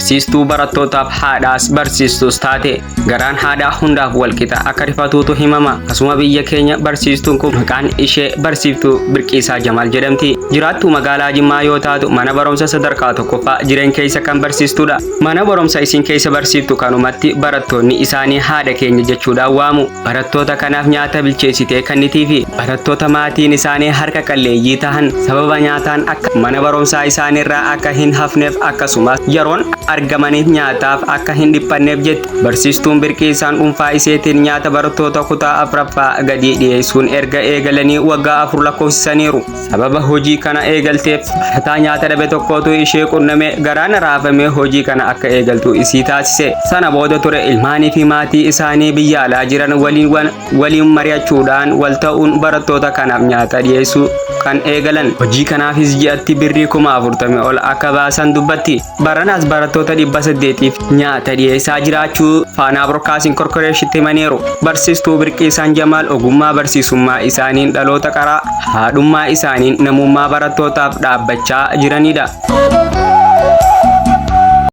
Barsiistuu barattootaaf haadhaas barsiistuus taate. Garaan haadhaa hundaaf walqixa akka rifatuutu himama. Asuma biyya keenya barsiistuun kun maqaan ishee barsiiftuu Birqiisaa Jamaal jedhamti. Jiraattuu magaalaa Jimmaa yoo taatu mana barumsa sadarkaa tokkoffaa jireen keessa kan barsiistudha. Mana barumsa isin keessa barsiiftu kanumatti barattoonni isaanii haadha keenya jechuudhaan waamu. Barattoota kanaaf nyaata bilcheessitee kennitiifi barattoota maatiin isaanii harka qalleeyyii tahan sababa nyaataan akka mana barumsaa isaaniirraa akka hin hafneef akkasumas yeroon argamaniif nyaataaf akka hin dhiphanneef jetti. Barsiistuun Birqiisaan dhuunfaa iseetiin nyaata barattoota kutaa afuraffaa gadi dhiyeessuun erga eegalanii waggaa 4 lakkoofsisaniiru. Sababa hojii kana eegalteef barataa nyaata dhabe tokkotu ishee qunname garaan raafamee hojii kana akka eegaltu isii taasise. Sana booda ture ilmaanii fi maatii isaanii biyya alaa jiran waliin mari'achuudhaan wal ta'uun barattoota kanaaf nyaata dhiyeessuu kan eegalan. Hojii kanaafis ji'atti birrii 40,000 ol akka baasan dubbatti. Baranaas barattoota 800f nyaata dhiyeessaa jiraachuu Faanaa Broadcasting Corporation himaniiru. Barsiistuu Birqiisaan Jamaal ogummaa barsiisummaa isaaniin dhaloota qaraa haadhummaa isaaniin namummaa barattootaaf dhaabbachaa jiranidha.